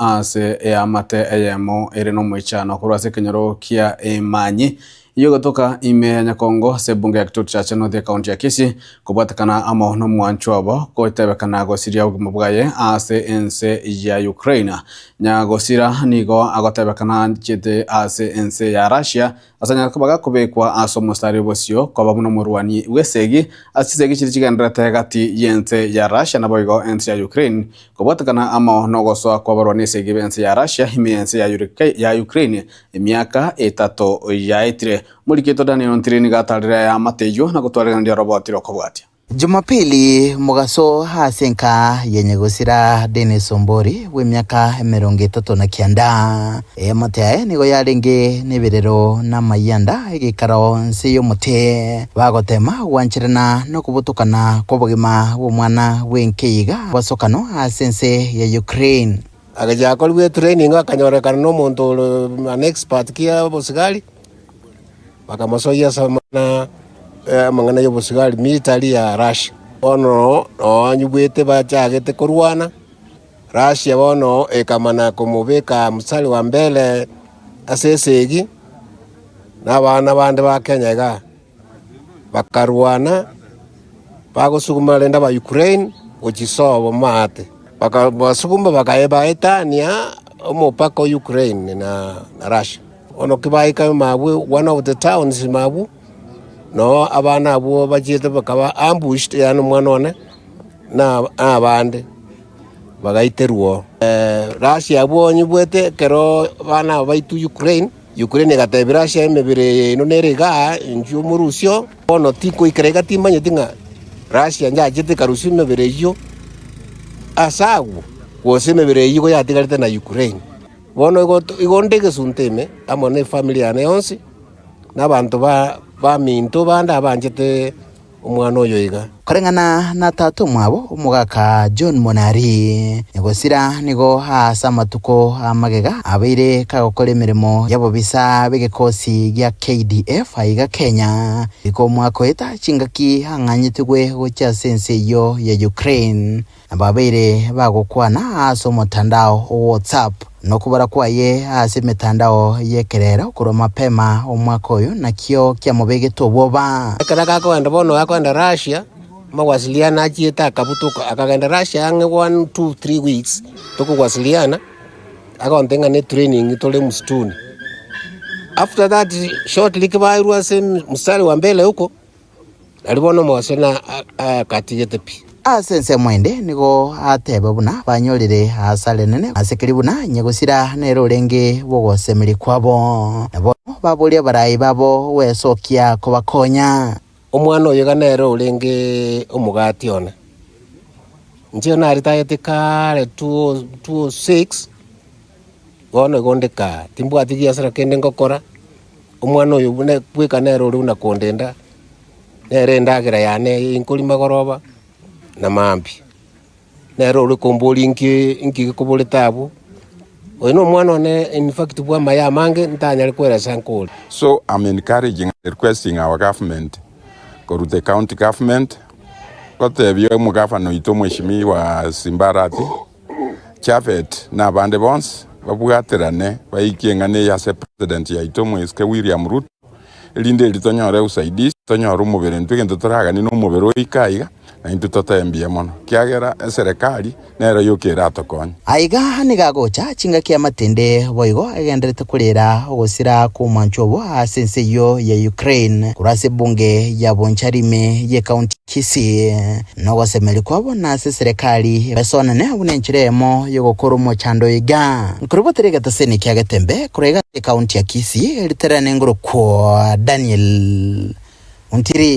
ase eamate eyemo ere nomoichano korwa ase ekenyoro kia Emanyi Eyogotoka ime ya Nyakongo ase ebunge ya Kitutu Chache North ekaunti ya Kisii kobwatekana amo nomwanchwa obo gotebekana gosiria obogima bwaye ase ense ya Ukraine. Nyagosira nigo agotebekana anchete ase ense ya Russia ase anyare koba gakobekwa ase omosari obosio koba buna omorwani bw'esegi ase chisegi chiria chigendererete gati y'ense ya Russia naboigo ense ya Ukraine kobwatekana amo nogosoa kw'abarwani esegi b'ense ya Russia ime y'ense ya Ukraine Emiaka etato yaetire, omoriki oito Daniel Ntiri nigo atarire eamate eyio na gotwareganria oroboti rw'okobwatia. Jumapili mogaso ase enka ya nyagosira Dennis Ombori bw'emiaka 39. Eamate yaye nigo yarenge neberero na amayianda egeikaro nse y'omote, bagotema gwancherana nokobotokana kw'obogima bw'omwana bw'enkeiga bwasokano ase ense ya Ukraine. Agachia akorigwa etraining akanyorekana na omonto ore an expert ki obosigari, bakamosoyia ase amang'ana amang'ana ya obosigari military ya Russia. Bono noanyigwete bachagete korwana, Russia bono ekamana komobeka mstari wa mbele ase esegi, na abana bande ba Kenya igaa, bakarwana. Bagosuguma rende aba Ukraine gochia sobo maate, bakabasuguma bakabaetania omopaka o Ukraine na Russia. Bono ki baika mabwe one of the towns mabwo, noo abana abwo bachiete bakaba ambushed yaani omwana one na abande bagaiterwa oo. Russia abwo onyebwete ekero abana aba baitwa Ukraine. Ukraine egatebia Russia emebere yaino nere igaa, inchuo morusie oo. Bono tinkoikera iga timanyeti ng'a Russia njachete ekarusia emebere eyio ase agwo, gose emebere eyio igo yatigarete na Ukraine. Bono igo igo nde egesunte ime amo na efamiri yane yonsi, na abanto ba baminto bande abanchete. Omwana oyo iga. Koreng'ana na tata omwabo, omogaka John Monari, nyagosira nigo aase amatuko a magega abeire kagokora emeremo y'abobisa b'egekosi gia KDF aiga Kenya. Goika omwaka oeta chingaki ang'anyetigwe gochia ase ense eyio ya Ukraine. Na babeire bagokwana ase omotandao o WhatsApp, na okobora kwaye ase emetandao y'ekerero korwa mapema omwaka oyo nakio kiamobegete obwoba. Ekero akogenda bono akogenda Russia, amawasiliano achiete akabutoka, akagenda Russia ang'e one, two, three weeks, tokowasiliana, agontebia ng'a ne training tore msituni. After that shortly ki bairwe ase mstari wa mbele huko. Aria bono Mose na akatigete pi. Ase ensemo ende nigo ateba buna banyorire aase arenene ase keria buna nyagosira nere orenge bw'ogosemeria kwabo. Na bono baboria abarai babo gwesokia kobakonya. Omwana oyo iga nere orenge omogati one. Inche naritayete kare 2006, bono igo onde kaa, timbwati giasara kende ngokora. Omwana oyo buna bweka nere ore buna kondenda, nere endagera yane eye inkorima magoroba na mambia. Nere ore komboria inki inki gekoborete abwo, oyo na omwana one in fact bwa amaye amange ntanyare kweresa nkore. So I'm encouraging and requesting our government korwa the county government gotebia omogavana oito omweshimiwa Simba Arati, Japhet na abande bonsi babwaterane baikie eng'ana eye ase president yaito omoisike William Ruto, erinde erio tonyore usaidizi, tonyore omobere intwe egento toraganie na omobere oike aiga, na intwe totebe mbuya mono, ekiagera eserekari nero yoka eratokonye. Aiga nigo agocha chingaki amatende boigo agenderete korera ogosira kw'omwancho obo ase ense eyio ya Ukraine korwa ase ebunge ya Bonchari ime y'ecounty Kisii, nogosemeria kwabo nase eserekari besonane buna enchera eyemo y'ogokora omochando oyo iga. Nkorobotera egetaseni kia Getembe korwa iga ase ekaunti ya Kisii, riterane ngorokwo Daniel Ontiri.